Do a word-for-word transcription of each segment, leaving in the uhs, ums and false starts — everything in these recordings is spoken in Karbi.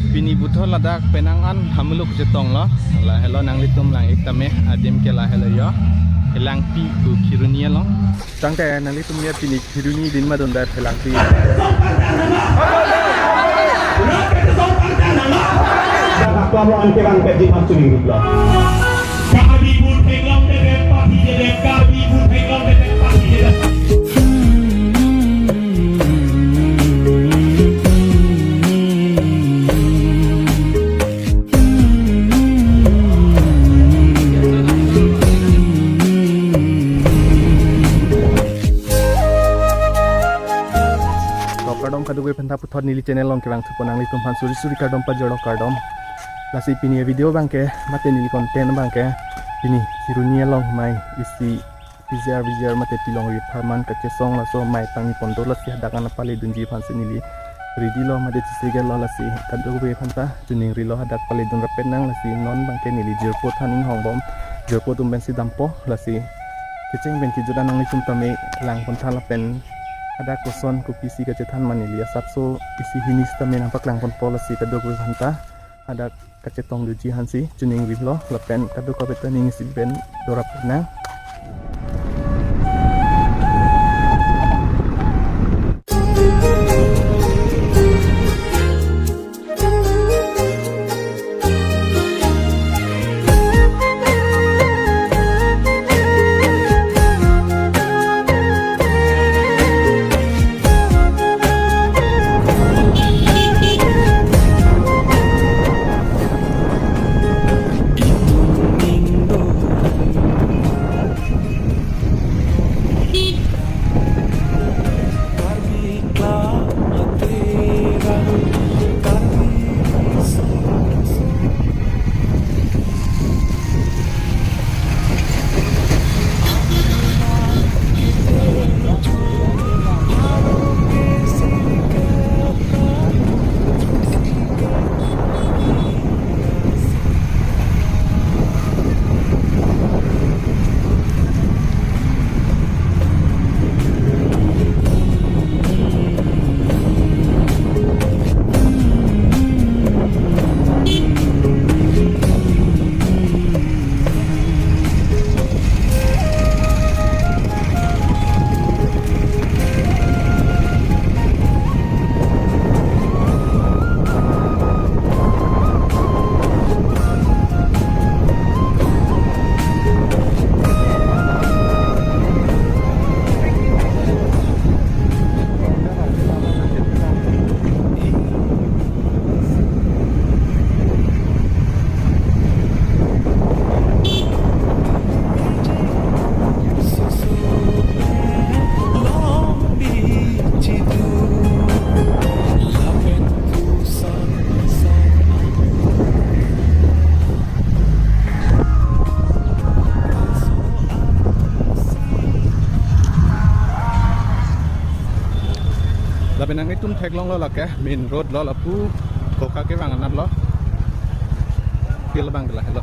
Pini puthot ladak penang an amuluk chetonglo. Lahelo nanglitum lang-ik tame, adim ke lahelo yo. Kelangpi ku Kheroni along. Tangte nanglitum ya pini Kheroni din madun dai Phelangpi. To kardom kadokave aphanta, puthot neli channel along kevang thupo nanglitum aphan suri suri kardom pajirlo, kardom. Lasi pini video abangke mate neli content abangke pini Kheroni along mei isi P G R V G R mate pilongri apharman kachesong laso mei tangni pon do, lasi hadak an pale dunji aphansi neli ready lo mate chesegel lo, lasi kadokave aphanta chiningrilo hadak pale dun rapet nang, lasi non abangke neli jirpo than inghong bom, jirpo atum pensi dampo, lasi kecheng pen kejut an nanglitum tame lang pon tha lapen hadak koson kopisi kachethan ma neli asapso isi hini sitame nangpaklang ponpo, lasi kadokave aphanta hadak kachetong doji aphansi chiningrilo lapen kadokave ta ning isi pen do rapet nang. Lapen nanglitum theklonglo lake main road lo, lapu koka kevang anat lo. Pil bang ke lahelo.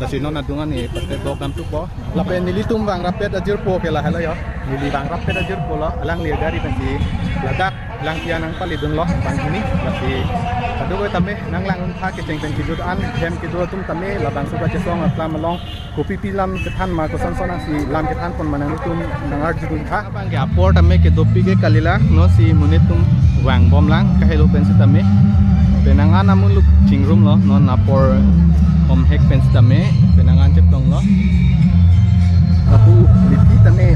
Lasi non adung ani pate dok dam thupo. Lapen nelitum vang rapet ajirpo ke lahelo yo. Neli vang rapet ajirpo lo, alangli agari pensi ladak Langpia nangpale dunlo banghini. Lasi kadokave tame nanglang untha kecheng pen kejut an, hem kedo atum tame labangso kachesong aklam along kopipi lam kethan ma, kosonson asi lam kethan pon ma nanglitum nangarju duntha. Abangke apor tame kedopik ke kalilo, non si monit atum vang bomlang kahelo pen sitame. Penang an amuluk chingrumlo, non apor homhek pen sitame penang an cheptonglo. Lapu lipi tame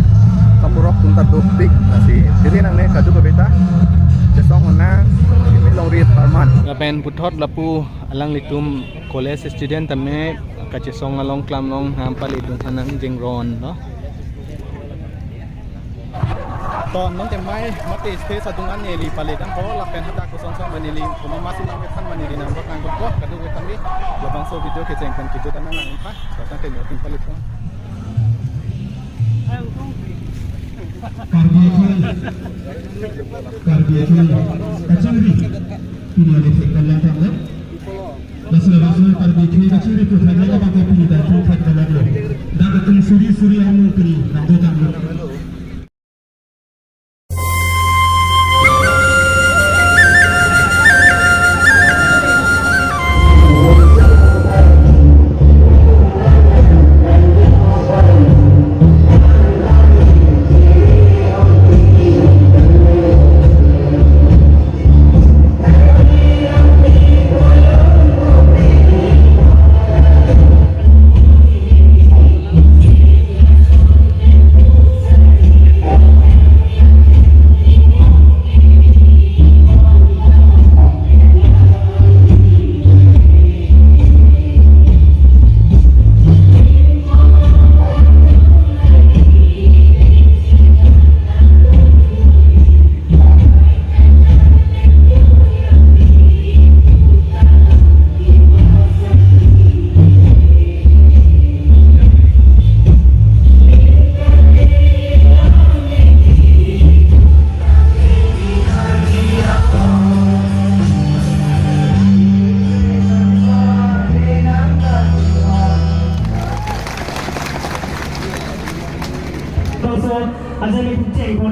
kaporok atum ta dopik, lasi dire nangne kadokave ta chesong ona, isi longri apharman. Lapen puthot lapu alanglitum college student tame kachesong along klam along nangpale dun tha nang jengron lo. To non te mei mate stage adung an neli pale dampo, lapen hadak kosonson ma neli komat masi nangkethan ma neli nangpaklangpo, kadokave tame labangso video kecheng pen kejut an nanglang untha. To tangte nelitum pale po. Karbi akhei, Karbi akhei kachingri pini ale thek dalam tanglo. Lasi labangso Karbi akhei kachingri pu thek dalam abangke pini dan pu thek dalam lo. Dak atum suri suri amu pini nangdo tanglo.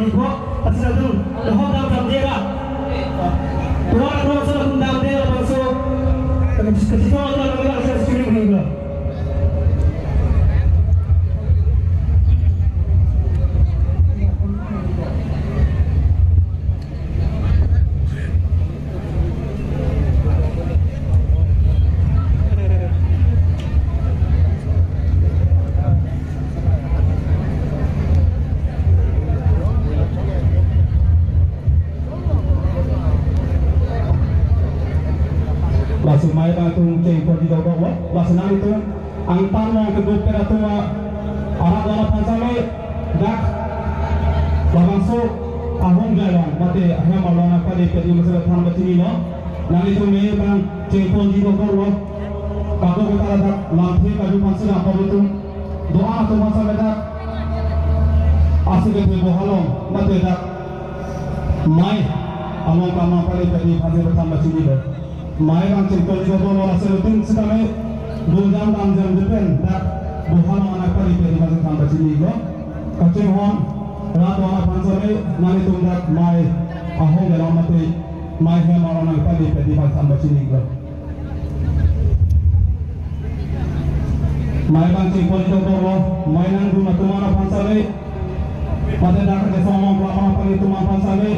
Bo, asal tu, dohok dam dam dia lah. Tuan tuan asal tu dam dia lah bangso. Kami kami tuan tuan kami asal streaming ni lah. Laso mei abang tung cheng pon di dok dok lo. Laso nangtum angtan nang kedo pera tua arat dona phan same dak labangso ahong jalong mate ahem along nangpali pedi masa than bachini lo. Nanglitum mei abang cheng pon di dok dok lo. Kadokave ta dak lamthe kaju phan si nangpali tum do-an atum phan same dak asekethe bohalong mate dak mei along kam nangpali pedi phan si than bachini lo. Mei abang cheng pon di dok dok lo, laso atum sitame do jam dam jam jepen dak bohalong nangpali pedi phan si than bachini lo. Kachinghon rat dona phan same nanglitum dak mei ahong jalong mate mei ahem along nangpali pedi phan than bachini lo. Mei abang cheng pon di dok dok lo, mei nangdun atum aphan same mate dak kesong long kelap nangpali atum aphan same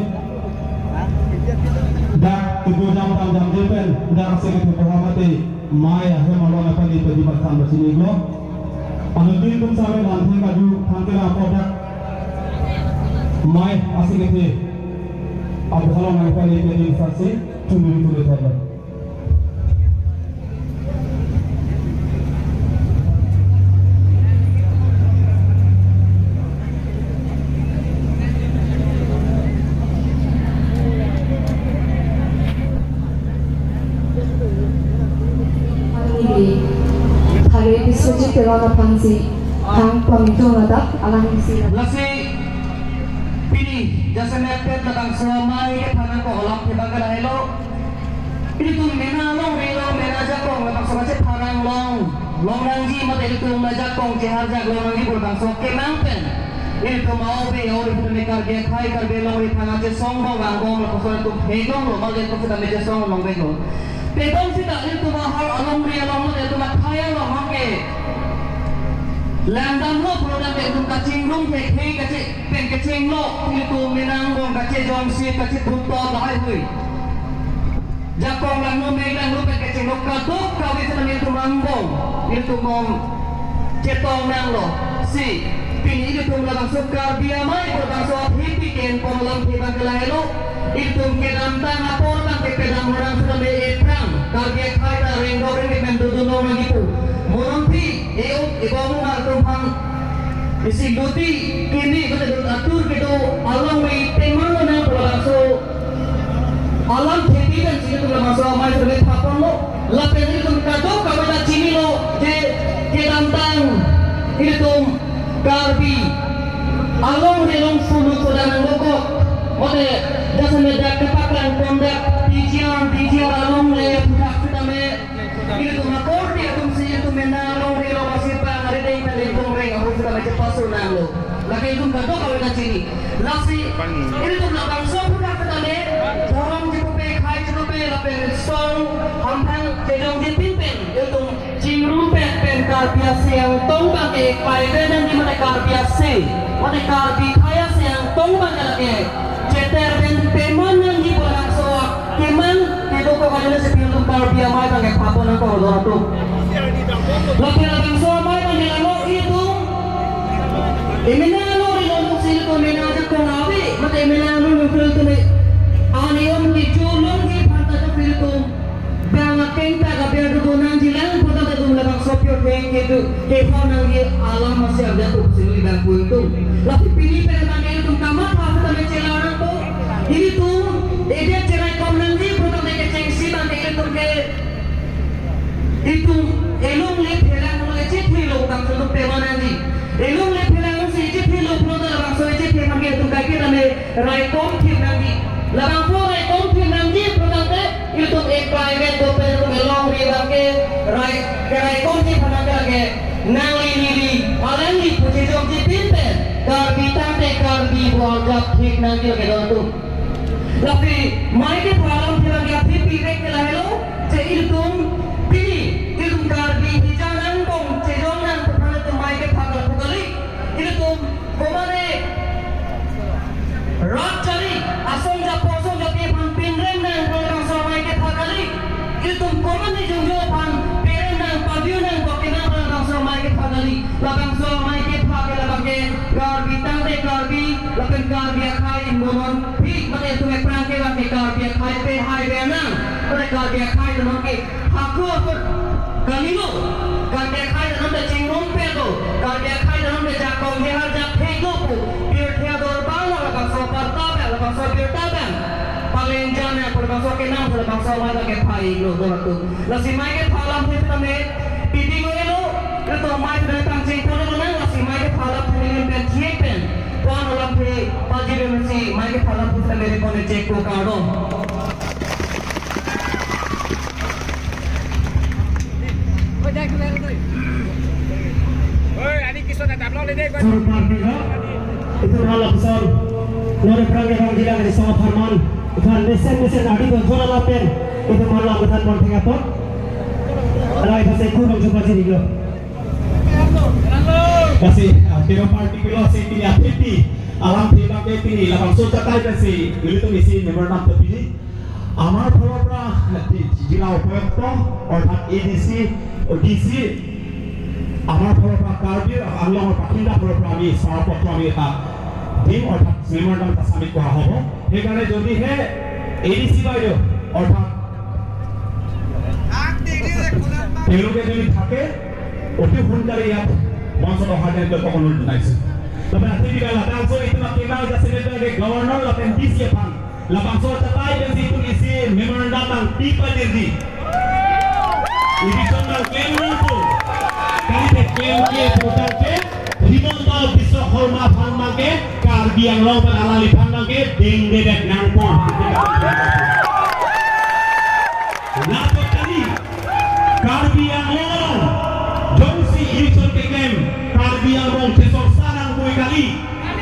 dak kedo jam dam jam jepen dak asekethe boha mate mei ahem along nangpali pedi phan than bachini lo. Anuttin atum same lamthe kaju phan kela po dak mei asekethe abohalong nangpali pedi phan si chunduri tule thek lo. Hari Biswajit Teron aphan si thang pamitung ladak alang isi. Lasi pini jasemet pet labangso amei kephan nangkok alam ke bangke lahelo. Ilitum mena longri along mena jakong labangso kachepharang long long nangji mate ilitum mena jakong cheharjak long nangji pu labangso kemang pen ilitum aobe aobe putame Karbi akhei Karbi alongri thang achesong bom vang bom lapuson ilitum hegong lo mate ilitum sitame chesong long vek lo. Tebang sita ilitum ahar alongri along mate ilitum akhei along mangke langdam lo program ilitum kachingrum ke khei kache pen kachinglo ilitum mena angbong kachejongsi kachethupto lahai hui. Jakong langno mei langno pen kachinglo kadokave sitame ilitum angbong ilitum mong chetong nanglo. Si pini ilitum labangso Karbi amei pu labangso aphi pi ken pon alam ke bangke lahelo. Ilitum kedamtang apor abangke pedam orang sitame ephrang Karbi akhei ta rengdok rengdik pen dodun long nangji pu. Mo non phi e-ok ebong mar atum aphan isi luti kini kute dut atur kedo alongri pemang lo nang pu labangso alam thepi pen si ilitum labangso amei sitame thapon lo. Lapen ilitum kadokave ta chinilo je kedamtang ilitum Karbi alongri along sulu soda nang dokok mate jasemet dak kepaklang pon dak P G R, P G R along le puthak sitame ilitum akorte atum si ilitum mena longri along asi pang ari dei pen ilitum reng ahut sitame chepaso nanglo. Lake ilitum kadokave ta chini. Lasi ilitum labangso puthak sitame dhorom chepupe, khei chepupe, lapen song hamphang chejongje pinpen ilitum chingrumpet pen Karbi ase angtong abangke klaive nangji mate Karbi ase mate Karbi akhei ase angtong abangke lake cheter pen pemang nangji pu labangso kemang kedokok ajoine si ilitum Karbi amei abangke thapon nangkok lo atum. Lapen labangso amei abangke langno ilitum emena longri along si ilitum mena jakong ave mate emena longri ilitum ani om kecho longji aphan ta ilitum bang akeng ta kaber dodun nangji lang pu ta ilitum labangso pio theng kedo kepon nangji alam masih ada tu sili bang kuntung. Lapen pini pen abangke ilitum kamatha sitame chelang nangpo. Ilitum edet cheraikom nangji pu tangte kechengsi abangke ilitum ke itum elongle pheranglo echethe lo tang ilitum pemang nangji. Elongle pherang si echethe lo pu ta labangso echethe abangke ilitum kaike tame raikom thip nangji. Labangso raikom thip nangji pu tangte ilitum eklaivet dopen ilitum elongri abangke rai keraikom thip abangke lake nangli neli alangli pu chejongje pinpen Karbi tangte Karbi pu arjap thip Lake do atum. Lasi mai kepha alamthe abang ke aphi pi vek ke lahelo, je ilitum pini, ilitum Karbi hijan angbong chejong nang aphan ilitum mai kepha lapu kali. Ilitum komane rat chari, asong japo asong japi aphan pinrem nang pu labangso mai kepha kali. Ilitum komane jongjong aphan pinrem nang, paview nang pu kenang pu labangso mai kepha kali. Labangso mai kepha ke labang ke Karbi tangte Karbi, lapen Karbi akhai inbonon phi, mate ilitum aphrang ke labang ke Karbi akhai pehai ve nang, mate Karbi akhai labang ke hako hako kalilo, Karbi akhai labang ke chingrumpe do, Karbi akhai labang ke jakong jehar jakthek do pu, pirthe ador abang labangso aparta abang, labangso apirta abang palenjan nang pu labangso kenang pu labangso mai labang kepha-iklo do atum. Lasi mai kepha alamthe tame piding lo, keto mai tame pangcheng pon lo nang, lasi mai kepha alamthe pen thiek pen, puan alamthe pajir si mai kepha alamthe tame repon chek ko kardom. Oi, ani kison na tablo le de. Sur party ha, itum hala pusar, nore prang yang bilang di sama Parman, ikan mesen mesen adi ko zona lapen, itum malam itum pon tengah pon. Alai pasai kurang coba jadi lo. Kasi, ah, kira party kilo si pini aphi pi, alamthe abang ke pini, labangso chatai kasi, ilitum isi memorandum terpilih. আমাৰ ফালৰ পৰা জি- জিলা উপায়ুক্ত অৰ্থাৎ A D C, D C, আমাৰ ফালৰ পৰা কাৰ্বি আংলঙৰ বাসিন্দা ফালৰ পৰা আমি স্মাৰকপত্ৰ আমি এটা দিম, অৰ্থাৎ মেমৰেণ্ডাম এটা ছাবমিট কৰা হ'ব। সেইকাৰণে যদিহে এ ডি চি বাইদেউ অৰ্থাৎ তেওঁলোকে যদি থাকে, অতি সোনকালে ইয়াত মঞ্চত অহাৰ কাৰণে তেওঁলোকক অনুৰোধ জনাইছো। Tapi nanti di Kalatan, so itu makin mau jadi sebagai gubernur lapen D C aphan. Labangso chatai pensi itum isi memorandum nangpipa diri. Eviction nangklem nangpo. Kali te klem ke putang ke, Himanta Biswa Sarma aphan abang ke, Karbi Anglong pen alangliphan abang ke dengdedet nangpo. Lapu kali, Karbi Anglong jongsi eviction keklem, Karbi Anglong chesong sanang bui kali.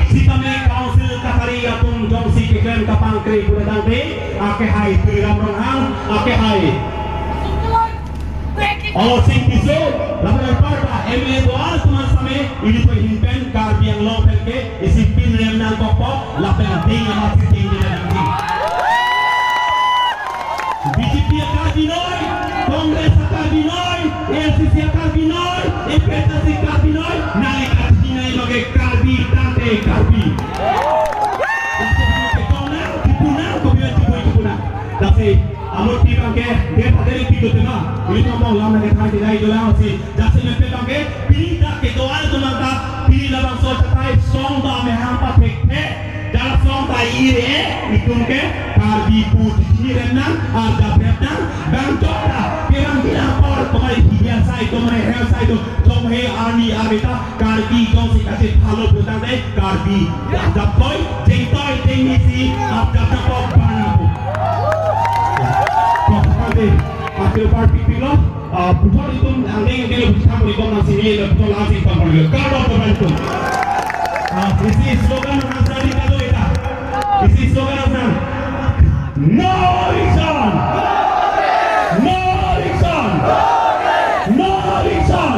Sitame council katari atum jongsi keklem kapangkre pura tangte, akehai Tuliram Ronghang, akehai Olo Sing Tisso, lapen anparta M L A do-an atum an same, ili pen hin pen Karbi Anglong pen ke isi pinrem nangkokpo, lapen ading amat si dengdedet nangji. B J P akar binoi, Congress akar binoi, A I C C akar binoi, A P H L C akar binoi, nali kachinai abang ke Karbi tangte Karbi. Kepuna, kepuna, kepuna, kepuna. Lasi, amur pi abang ke, dia pada di pintu tema. Ini ngomong lam na ke thai tidak itu lang si. Jasemet pen abang ke, pini dak kedo-an atum an ta, pini labangso chatai song ta mehang pathekthe, dak song ta ire, itum ke, Karbi pu chini rem nang, arjap rem nang, bang chok ta, pirang pirang por, tomai hidia sai, tomai hel sai, to, tomai army, army ta, Karbi jongsi kachethan lo putang dei, Karbi, arjap toi, jeng toi, jeng isi, arjap ta kok bang pu. Kok bang dei, akhir par pikpik lo, Ah, puthot itum angdeng angdeng lo puthot pon itum nang sini lo puthot langsing pon pon lo. Kardom pon itum. Ah, isi slogan nang sari kado ita. Isi slogan nang. No eviction! No eviction! No eviction!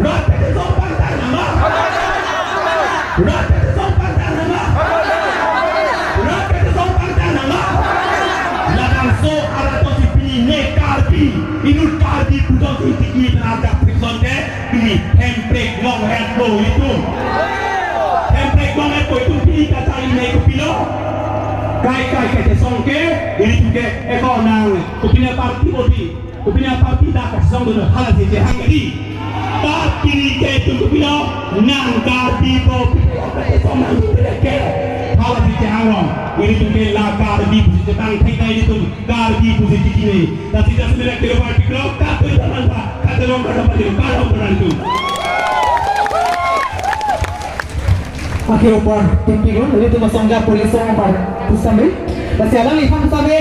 Rat Chesong pangthang nama. Rat Chesong pangthang nama. Rat Chesong pangthang nama. Labangso arat si pini ne Karbi, inut Karbi puthot si tiki terhadap prison ke, pini hemprek longhet lo itum. Hemprek longhet lo itum pini kacharli ne kopilo. Kai kai kai chesong ke, ilitum ke eko nang kopine party bodi. Kopine party dak kachesong dun halasi chehang kali. Party ke itum kopilo nang Karbi ko kopine party song nang itum ke halasi chehang rong. Ilitum ke la Karbi pusi chetang thek nang ilitum Karbi pusi chikine. Tasi tasi mera kilo party kilo katu jaman pa katu rong katu party kalo party tu. Akhir upar tinggi lo, ilitum asong ja police song par pusame. Tasi alangliphan same.